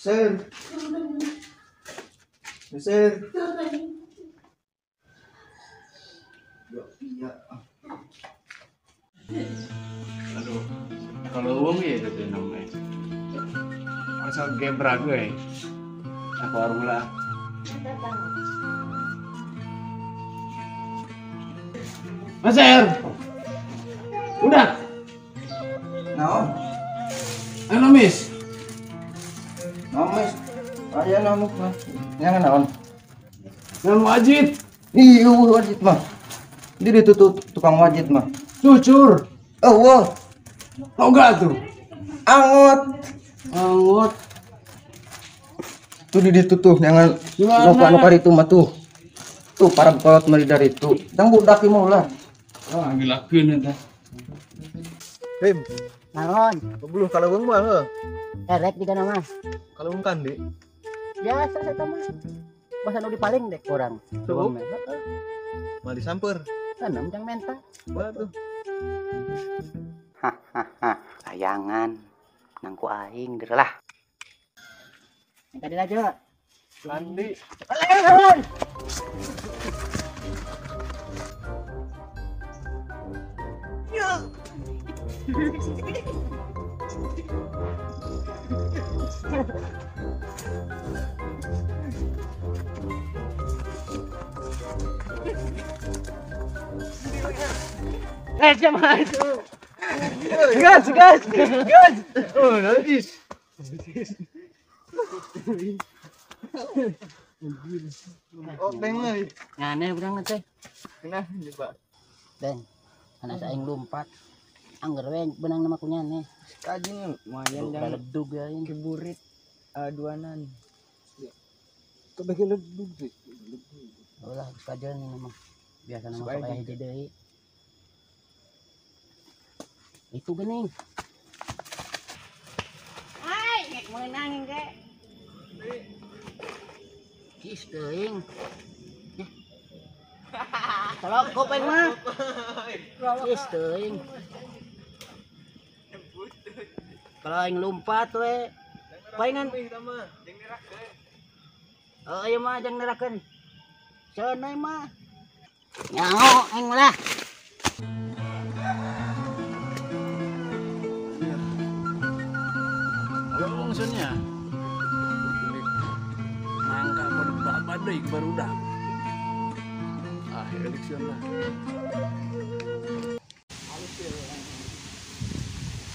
Sir. Sir. Iya. Aduh, kalau uang ya itu namanya. Masa gebrak gue. Aku warung lah. Mas Er. Udah. Naon? Ayo mis. Naon mis? Aya naon mah. Yang naon? Yang wajit. Iya, wajit mah. Jadi itu tuh tukang wajit mah. Cucur. Oh, wow. Loga tuh. Angot. Angot. Tuh di ditu tuh jangan lupa-lupa itu mah tuh. Tuh para kolot mah dari itu. Tang budak ieu mah ulah. Ah, gilakeun eta. Him. Naon? Bebuluh kaleuweung mah heuh. Erek juga nama. Kaleuweung kandi. Biasa eta mah. Basa nu dipaling dek urang. Tuh. Mah disamper. Tanam jang menta. Waduh. Hahaha, layangan nangku aing deur lah. Minta dilaju. Landi. Ya. Siapa itu? Gas, gas, gas. Oh, najis. Oh, deng euy. Nganeh urang teh. Nah, coba. Deng. Anak aing lompat. Angger we benang nama ku nyaneh. Kajing lumayan jangan ledug ya aing. Keburit aduanan. Kok bagi ledug sih? Ulah geus kajeun ini mah. Biasa nama sok aya hiji deui. Itu gening. Ai, ngek meunang ge. Kis teuing. Tolok aing mah. Kis teuing. Kalau aing lompat we. Palingan oh ieu mah jang nerakeun. Seuneu mah. Nyaho aing lah. Maksudnya mangka pada badai barudak. Ah, eliksion lah.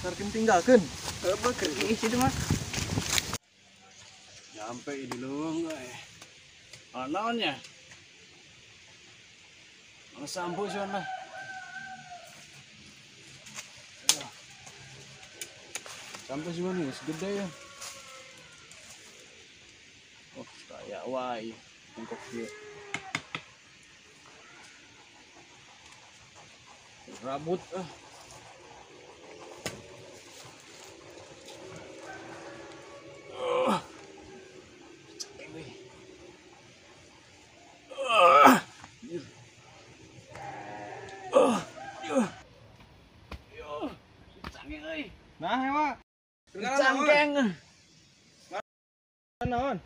Sarkin tinggalkeun. Apa keris itu mah? Nyampe di leuweung euy. Naonnya? Mana sampo sih lah. Sampai sih nih, segede ya. Oh, kayak wae, bengkok dia. Rabut ah. Nah, hewa. Cangkeng. Naon?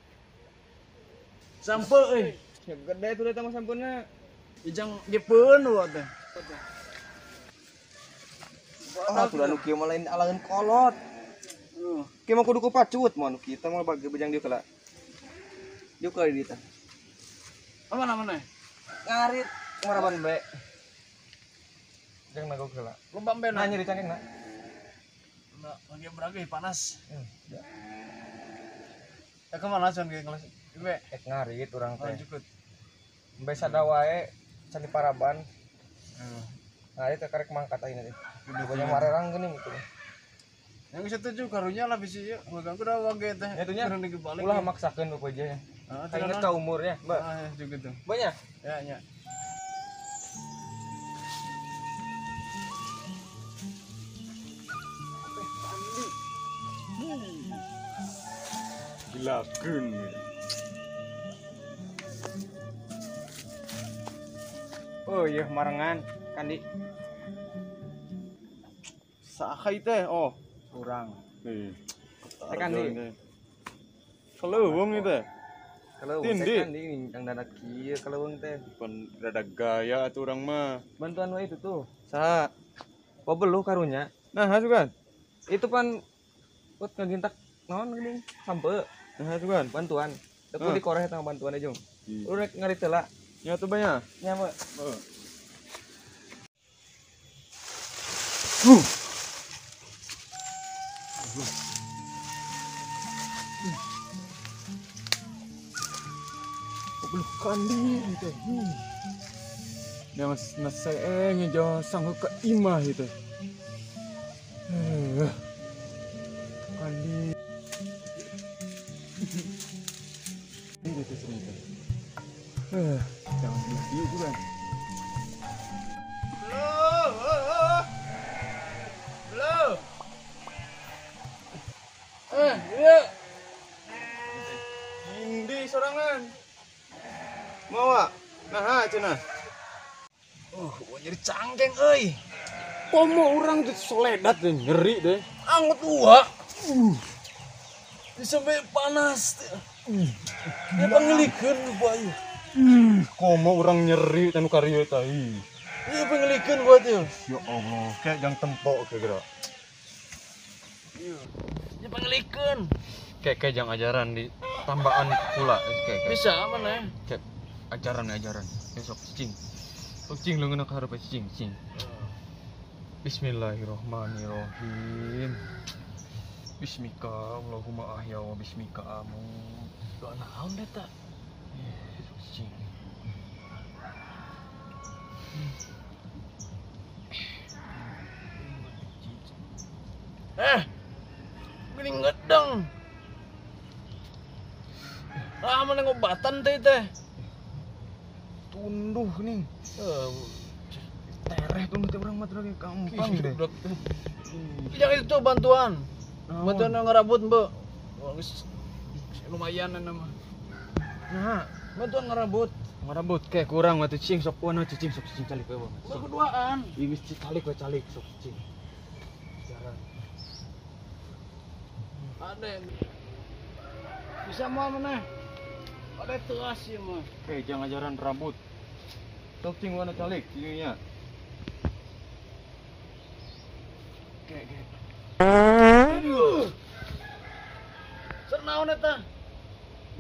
Sampeu euy. Ya gede tuh eta mah sampeuna. Ijang jepeun lu teh. Ah, tuh anu kieu mah lain alaeun kolot. Kieu mah kudu ku pacut mah anu kieu mah bagi bejang dieu kala. Dieu kala di dieu tah. Apa namanya? Ngarit maraban bae. Jang nagog heula. Lomba embe nah nyeri cangkeng na. Lagi beragih panas. Ya. Ya kemana son ge kelas embe? Ek ngarit urang teh. Lanjut. Embe sada wae can diparaban. Ngarit teh karek mangkat ayeuna teh. Banyak marerang geuning gitu. Yang setuju karunya lah bisi ieu ngaganggu da wage teh. Ya itunya. Ulah maksakeun bapak aja. Heeh, inget ka umurnya, Mbak. Ah, juga tuh. Banyak? Ya, ya. Gilakeun. Oh iya marengan kandi. Saha teh? Oh, urang. Nih. Teh kandi. Kaleuweung itu. Kaleuweung teh kan di yang dana kieu kaleuweung teh. Pan rada gaya atuh urang mah. Bantuan we itu tuh. Saha? Pabeluh karunya. Nah, sugan. Itu pan ut ngagintak naon geuning sampe. Nah, sugan. Bantuan. Teu kudu dikoreh tah bantuan aja. Lu rek ngarit heula. Nya tuh banyak. Nya mah. Heeh. Belum kandi gitu. Yang nasa ngejo sanggup ke imah gitu. Kandi. Ini tuh cerita. Jangan video juga. Halo. Iya. Indi sorangan. Mawa, nah cenah. Jadi cangkeng euy. Komo urang tuh soledat deh, ngeri deh. Angut ua. Sampai panas. Dia pangelikeun gua ieu. Komo urang nyeri tanu karya tai. Iya pangelikeun gua teh. Ya Allah, kayak jang tempok ke gerak. Iya. Dia pangelikeun. Kayak jang ajaran di tambaan pula kayak. Bisa mana? Kayak ajaran besok cicing. Sok cing leungeun ka hareup cicing, cing. Bismillahirrahmanirrahim. Bismika Allahumma ahya wa bismika amut. Doa naon eta? Sok cicing. Geuning ngedeng. Ah, mana ngobatan teh teh. Tunduh nih. Tereh tunduh teh urang mah teh gampang deh. Yang itu bantuan. Bantuan yang ngerabut, Mbak. Wah, geus lumayan nama. Nah, bantuan ngerabut. Ngerabut kayak kurang waktu cing sok kuana cicing sok cicing calik we. Berduaan. Ih geus calik we calik sok cicing. Jarang. Ada. Bisa moal maneh. Ada teas ieu mah. Oke, jangan ajaran rambut. Sok cing warna calik cingnya. Oke, oke. Aduh. Ser naon eta?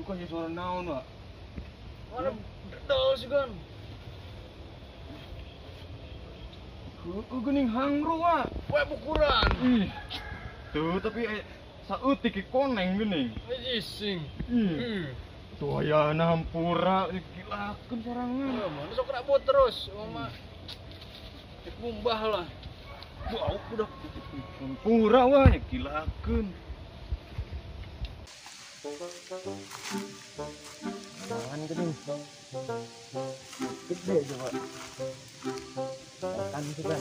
Bukan sih suara naon, Pak. Mana dedol sih kan. Heueuh geuning hangru, Pak. Poe bukuran. Ih. Tuh, tapi saeutik koneng geuning. Ising. Ih. Tuh ayana hampura digilakeun sorangan. Mana sok rabut terus, mama. Cek mumbah lah. Bau budak. Hampura wah nyegilakeun. Jangan geuning. Gede coba. Makan itu kan.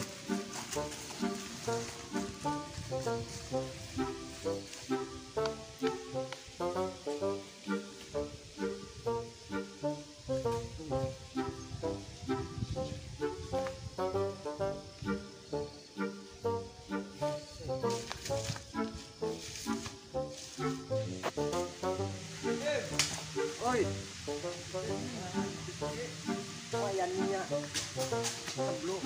Oi. Lumayan minyak. Sebelum.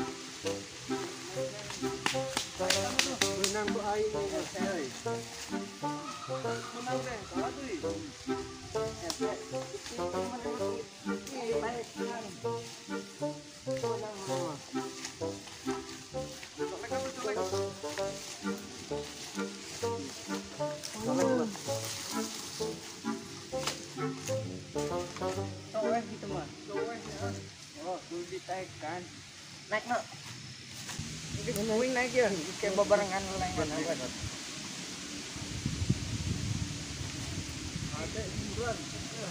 Menang ku aing euy. Menang deh, kalah deui. Gitu mah. Oh, dulu ditaikkan. Naik no. Ini naik ya, kayak bebarengan lain.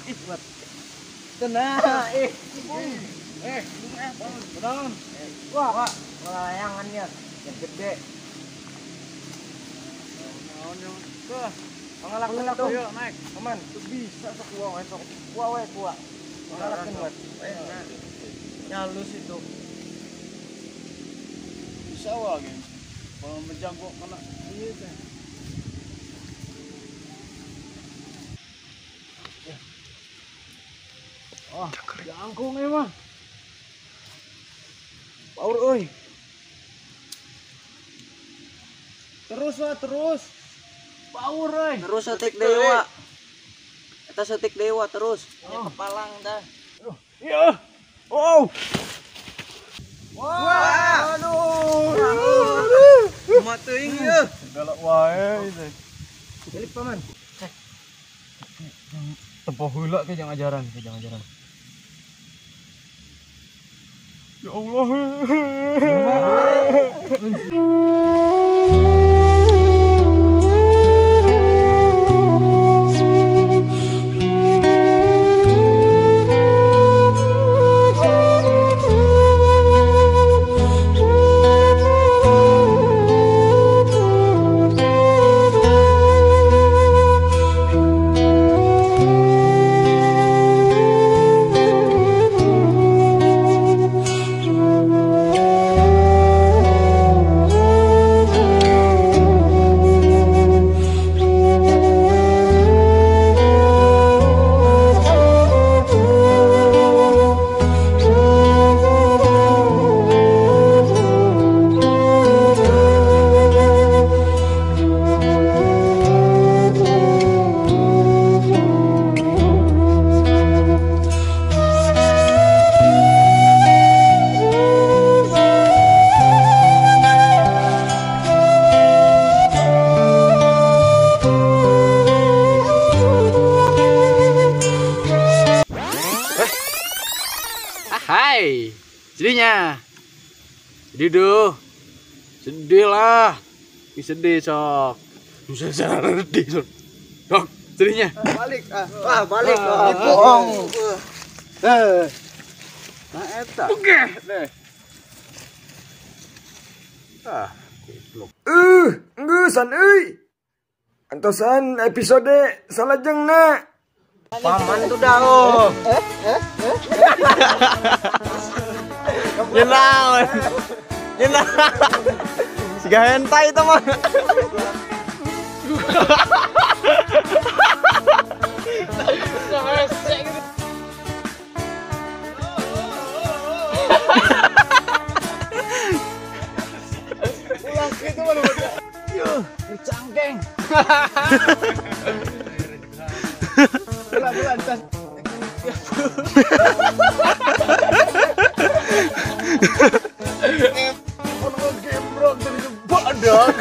Ih, buat. Tenang, eh. Bangun. Wah, layangannya yang gede. Naon yang ke? Pangalakeun tuh. Ayo naik. Aman, tuh bisa sok kuah we sok. Kuah we kuah. Pangalakeun buat. Nyalus itu. Bisa wah gini. Kalau menjangkau kena ieu teh. Oh, jangkung emang. Power euy. Terus lah terus. Power euy. Terus setik dewa. Eta setik dewa terus. Nya kepalang dah. Iya. Oh. Wah. Aduh. Kumaha teuing ieu? Galak wae teh. Balik paman. Cek. Tempo heula ke jangan ajaran, ke jangan ajaran. Ya Allah. Hai, sedihnya, sedih duh, sedih lah, ini sedih sok, sedih sok, sok sedihnya. Balik, ah, balik, bohong. Nah eta. Oke, deh. Ah, goblok. Ngeusan euy. Antosan episode salajengna. Paman tuh dah oh. Nyenaon. Nyenaon. Siga hentai itu mah. Ulang gitu mah. Yo, cangkeng. Bulan tas. Gembrok dari badak.